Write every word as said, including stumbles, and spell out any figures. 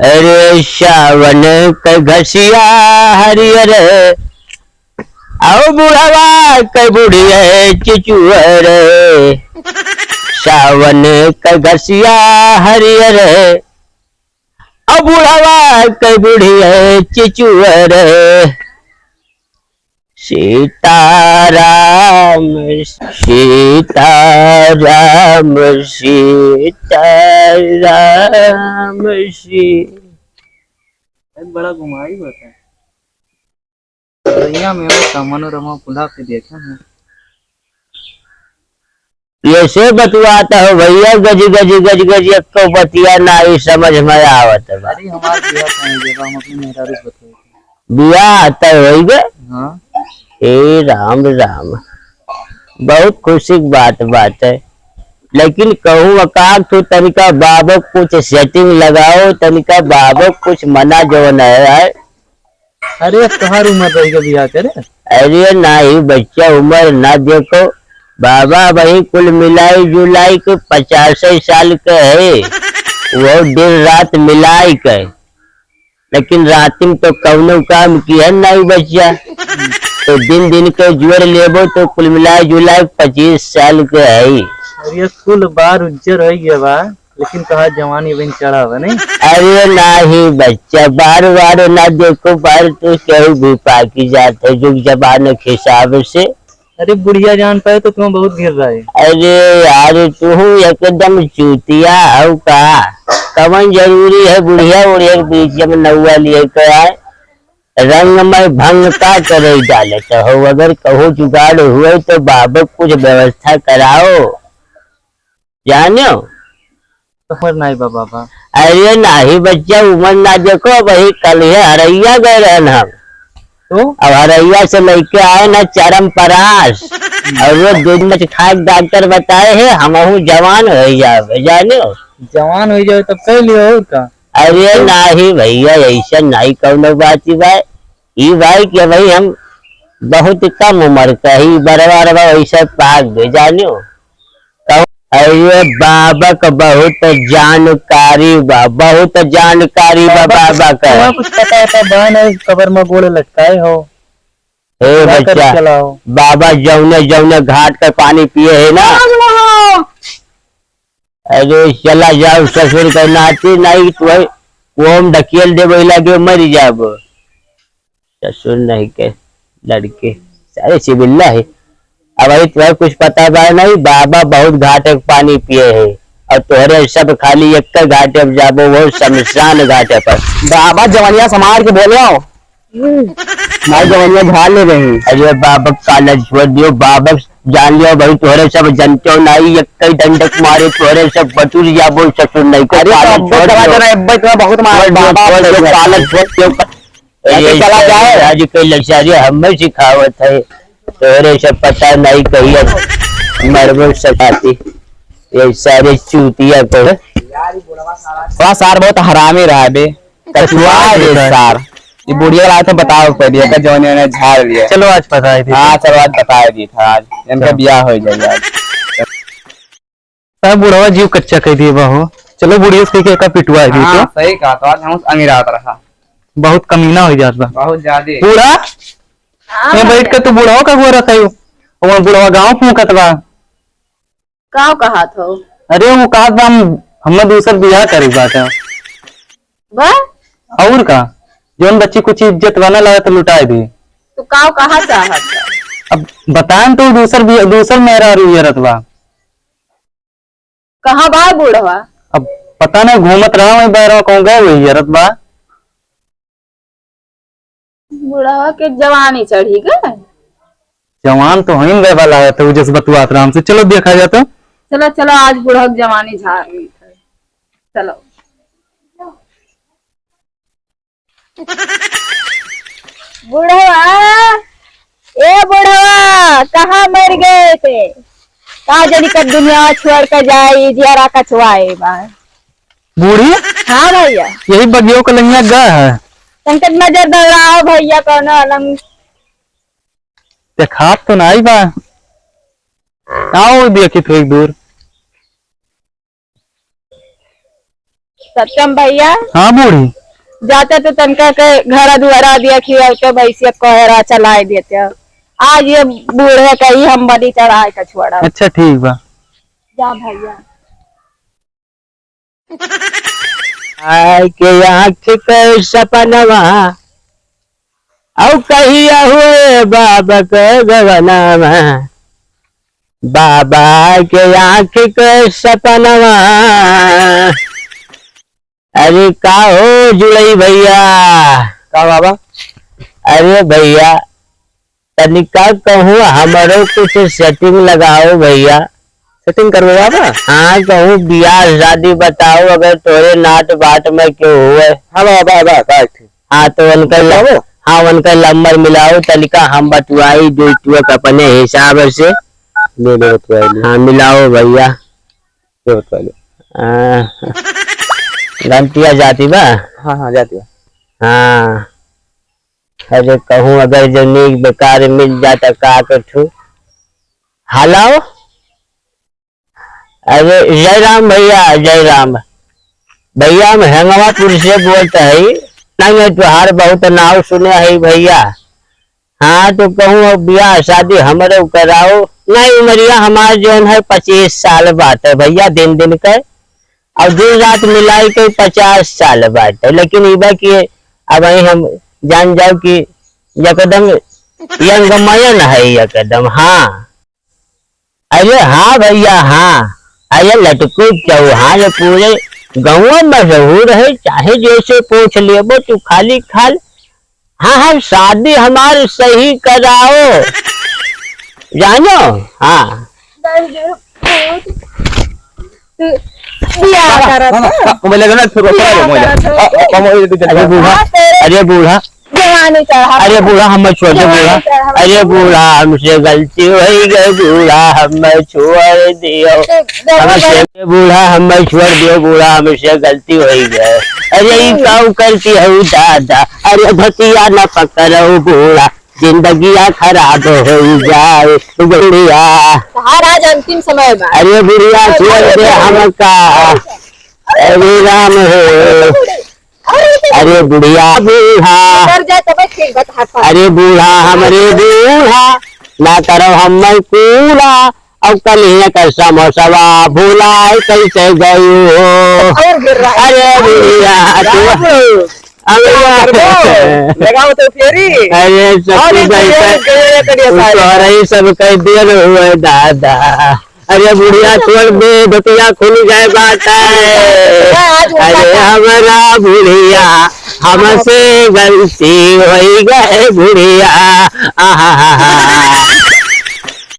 अरे सावन क घसिया हरियर, अउ बुढ़वा क बुढ़िया चिचुअर। सावन क घसिया हरियर, अउ बुढ़वा क बुढ़िया चिचुअर। सीताराम, सीताराम, सीताराम, सी- बड़ा घुमाई होता है। भैया, मैं वो मनोरमा बुला के देखा है। ये से बतुआत हो भैया, गज, गज, गज, गज, एको बतिया नाहीं समझ में आवत बा। अरे, हमार बियाह कहाँ होई बा, हम अपने मेहरारू से बतुआई। बियाह तय होई गए? हाँ। हे राम, राम, बहुत खुशी की बात, बात है। लेकिन कहूँ का तू तनिका बाबा कुछ setting लगाओ, तनिका बाबा कुछ मना जवन है, है। अरे, अब तोहार उमर रही के बियाह करे? अरे नाहीं बच्चा, उमर ना देखो बाबा, वही कुल मिलाई जुलाई के पचासे साल के है, वो दिन रात मिलाई के, लेकिन रात में तो कौनो काम किया नाहीं बच्चा, तो दिन दिन के जोड़ लेबो तो कुल मिलाई जुलाई के पच्चीस साल के है। अरे, कुल बार उज्जर होइ गया बा। लेकिन तोहार जवानी अबहिन चढ़ा बा, नहीं? अरे नाहीं बच्चा, बार बार ना देखो, बार तो केहू भी पाकी जात है, जुग जमाने के हिसाब से। अरे, बुढ़िया जान पाए तो तुम्हें बहुत घिर्राए। अरे यार, तू एकदम चूतिया हौ का? कवन जरूरी है बुढ़िया उढ़िया के बीच में नौआ लिए के आए? रंग में भंग का करे डालत हो? अगर कहूँ जुगाड़ हुए तो बाबू कुछ व्यवस्था कराओ। जानो? उमर नाहीं बा बाबा। अरे नाहीं बच्चा, उमर ना देखो, वही कल है हरैया गए रहन हम। तो? अब हरैया से लेके आए ना चरम परास, और वो दूध में खाए के डॉक्टर बताए है, हमहू जवान होइ जावे, जानो? जवान होइ जावे तब कह लियो, और का? अरे नाहीं भैया, ऐसा नाहीं कौनो बात ही भाई। ई भाई के भाई हम बहुत कम उमर का ही, बरवा रवा वैसे पाक दे, जानो? अरे बाबक बहुत जानकारी बा, बहुत जानकारी बा बाबक। तुम्हें कुछ पता है तो बहन है, कबर में गोड़ लटकाए हो। ए बच्चा, बाबा जौने जौने घाट का पानी पिए है ना, अरे चला जाओ ससुर का नाती, नाहीं तो वो हम ढकेल देबो, लगे मर जाबो। ससुर नहीं के लड़के, सारे चिबिल्ला है। अब अभी तुम्हें कुछ पता बा नहीं, बाबा बहुत घाटे के पानी पिए है और तोहरे सब खाली एक घाटे पे जाबो, वो शमशान घाटे पर। बाबा जवनिया समार के बोले आओ। भाई जवनिया झाड़ ले रही। अरे बाबा काला छोड़ दियो, बाबा जान लियो भाई, तोहरे सब जनते हो नहीं, एक ही डंडक मारे तोहरे सब बटुर जाबो, ससुर नहीं को। अरे काला तो छोड़ दियो। अब्बे बहुत मार छोड़ दियो, बाबा छोड़ दियो, काला छोड़ दियो। अरे चला जाए। आज के लचारी हमें सिखावत है, तोरे से पता नहीं कहिए मरबो सखाती। ये सारे चूतिया को। थोड़ा सार बहुत हरामी रहा बे, कछुआ बे सार। ये बुढ़िया वाला तो बताओ पहले, एकर जौन एने झाड़ लिया। चलो आज पता है। हाँ, चलो आज बताए दी था, आज इनका ब्याह हो जाए आज। साहब, बुढ़वा जीव कच्चा कह दिए बा हो। चलो, बुढ़िया से कह के एका पिटवा दी हाँ, तो। सही कहा, तो आज हम अमीर आत रहा। बहुत कमीना हो जात बा। बहुत ज्यादा। बूढ़ा, हाँ, मैं बैठ के तू बुढ़वा का गोरा कहियो। और बुढ़वा गाँव फूंकत बा। का कहत हो? अरे, वो कहत बा, हम, हमें दूसर बियाह करे के बाटे। बा? और का? जौन बच्ची कुछ इज्जत बना लगा तो लुटाए दी। तो का कहा चाहत बा? अब बताएं तो दूसर बिया-, दूसर मेहरारू हेरत बा। कहाँ बा बुढ़वा? अब पता नहीं, घूमत रहा वहीं बहरवा, कहूँ गए वही हेरत बा। बुढ़वा के जवानी चढ़ी गए। जवान तो होइन गए वाला है, तो जस बतुआत रहा हमसे। चलो देखा जाए तो। चलो, चलो, आज बुढ़वा के जवानी झाड़ रही है। चलो। बुढ़वा, ए बुढ़वा, कहाँ मर गए थे? का जानी कब दुनिया छोड़ के जाए, जियारा कछुआए बा। बूढ़ी? हाँ भैया। यही बगियो के लंगिया गा है। तनके नजर दौड़ाओ भैया, कौनो अलम। देखात तो नाई बा। आओ देखी थोड़ी दूर। सत्यम भैया। हाँ बूढ़ी। जाते तो तनका के घरा दुआरा दिया, खियाते भैंसिया कहरा चलाए देते। आज ये बूढ़े का ही हम बलि चढ़ाए का छोड़ा। अच्छा ठीक बा। जा भैया। आय के आँख के सपनवा, औ कहिया हुए बाबा के गवनवा, बाबा के आँख के सपनवा। अरे का हो जुड़ई भैया? का बाबा? अरे भैया, तनिका कहूँ हमरो कुछ setting लगाओ भैया। Setting करबो बाबा? हाँ, कहूँ बियाह शादी बताओ, अगर तोरे नाट बाट में केहू हुए। हाँ बाबा, बाबा, बाबा, एक ठे। हाँ, तो उनका ल-, बताओ। हाँ, उनका नंबर मिलाओ, तनिका हम बतुआई, जो तू एक अपने हिसाब से। ले, ले, बतुआई ले। हाँ, मिलाओ भैया। ले, बतुआई ले। हाँ। घंटिया जाती बा? हाँ, हाँ, जाती बा। हाँ। अरे कहूँ अगर जो नीक बेकार मिल जाता का करथू? Hello, अरे जय राम भैया, जय राम। भैया हम हेंगवापुर से बोलत हई। नहीं, मैं तोहार बहुत नाव सुने हई भैया। हाँ, तो कहूँ अब बियाह शादी हमरो कराओ। नहीं, उमरिया हमार जौन है पच्चीस साल बाटे भैया, दिन दिन के। और दिन रात मिलाई के पचास साल बाटे, लेकिन ई बा कि अब ही हम जान जाओ कि एकदम यंगमयन है एकदम। हाँ, अरे हाँ भैया, हाँ, अरे लटकू चौहान पूरे गाँव में मशहूर है, चाहे जैसे पूछ लेबो तू खाली खाल। हाँ, हाँ, शादी हमार सही कराओ। जानो? हाँ। बियाह बाबा, करत बाबा, है। बा-, मोबाइल लेके ना, फिर बियाह मोबाइल। करत है। आ, आ, मोबाइल लेके चल अरे बूढ़ा, हाँ, तेरे अरे बूढ़ा, जवानी चढ़ा अरे बूढ़ा, हमें छोड़ दे जवानी बूढ़ा। चढ़ा अरे बूढ़ा, हमसे गलती हो गई बूढ़ा, हमें छोड़ दियो। तो जब हमसे बूढ़ा, हमें छोड़ दियो बूढ़ा, हमसे गलती हो गई। अरे ई काऊ करती है दादा, अरे धोतिया न पकड़ो बूढ़ा, जिंदगिया खराब हो जाए बुढ़िया। तोहार आज अंतिम समय बा। अरे बुढ़िया छोड़ दे हमका। अरे राम हो। अरे बुढ़िया बूढ़ा। मर जाए तबे ठीक बा तोहार पास। अरे बूढ़ा हमरे बूढ़ा, ना करो हम कूड़ा, अब कल ही का समोसवा भुलाए कैसे गई हो। और गिर रहा है। अरे बुढ़िया तू बाबू। अरे क्या करबो? लगाओ तो फेरी। अरे सब अरे कुछ तो ऐसा, ये, ये, ये करिए सारे। तोहरा ही सब कह दिए न हुए दादा। अरे बुढ़िया छोड़ दे, धोतिया खुल गए बाटे। आज अरे उल्टा। हमारा बुढ़िया, हमसे गलती हो गए बुढ़िया। आहा।